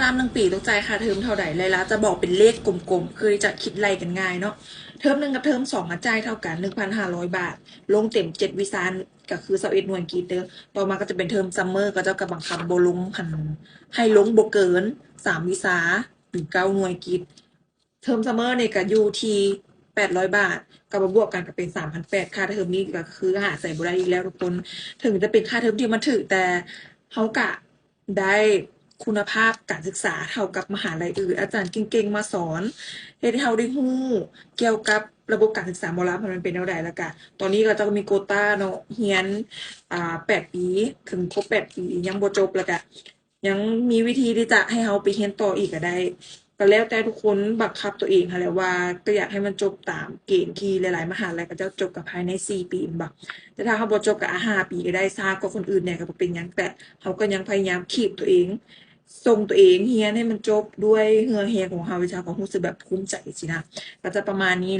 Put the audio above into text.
າມໜຶ່ງປີຕ້ອງຈ່າຍຄ່າເທີມເທົ່າໃດ? ລາຍລາຈະບອກເປັນເລກກົມໆ ເພື່ອທີ່ຈະຄິດໄລ່ກັນງ່າຍເນາະ. ເທີມໜຶ່ງກັບເທີມສອງ ກໍຈ່າຍເທົ່າກັນ ໜຶ່ງພັນຫ້າຮ້ອຍບາດ ລົງເຕັມເຈັດວິຊາ ກໍຄືຊາວເອັດໜ່ວຍກິດເດີ. ຕໍ່ມາກໍຈະເປັນເທີມ summer ເຂົາເຈົ້າກໍບັງຄັບບໍ່ລົງ ໃຫ້ລົງບໍ່ເກີນສາມວິຊາ ຫຼື ເກົ້າໜ່ວຍກິດ. ເທີມ summer ນີ້ກໍຢູ່ທີ່ແປດຮ້ອຍບາດ ກໍມາບວກກັນກໍເປັນສາມພັນແປດ ຄ່າເທີມນີ້ກໍຄືຫາໃສ່ບໍ່ໄດ້ອີກແລ້ວທຸກຄົນ. ເຖິງຈະເປັນຄ່າເທີມທີ່ມັນຖືກ ແຕ່ເຮົາກະໄດ້ຄຸນນະພາບການສຶກສາເທົ່າກັບມະຫາໄລອື່ນ ອາຈານເກັ່ງໆມາສອນ ເຮັດໃຫ້ເຮົາໄດ້ຮູ້ກ່ຽວກັບລະບົບການສຶກສາໝໍລຳວ່າມັນເປັນແນວໃດ. ແລ້ວກະຕອນນີ້ເຂົາເຈົ້າກໍມີໂກຕ້າເນາະ ຮຽນ ອ່າ ແປດປີ ເຖິງຄົບແປດປີຍັງບໍ່ຈົບ ແລ້ວກະ ຍັງມີວິທີທີ່ຈະໃຫ້ເຮົາໄປຮຽນຕໍ່ອີກກໍໄດ້ ກໍແລ້ວແຕ່ທຸກຄົນບັງຄັບຕົວເອງຫັ້ນແຫຼະວ່າ ກໍຢາກໃຫ້ມັນຈົບຕາມເກນທີ່ຫຼາຍໆມະຫາໄລເຂົາເຈົ້າຈົບກັນພາຍໃນສີ່ປີແມ່ນບໍ່? ແຕ່ຖ້າເຮົາບໍ່ຈົບກໍ ອາ ຫ້າປີກໍໄດ້ ຊ້າກວ່າຄົນອື່ນແດ່ກໍບໍ່ເປັນຫຍັງ ແຕ່ເຮົາກໍຍັງພະຍາຍາມຄີບຕົວເອງ ສົ່ງຕົວເອງຮຽນໃຫ້ມັນຈົບດ້ວຍເຫື່ອແຮງຂອງເຮົາ ເຮັດໃຫ້ເຮົາກໍຮູ້ສຶກແບບພູມໃຈຊີ້ນະ ກໍຈະປະມານນີ້.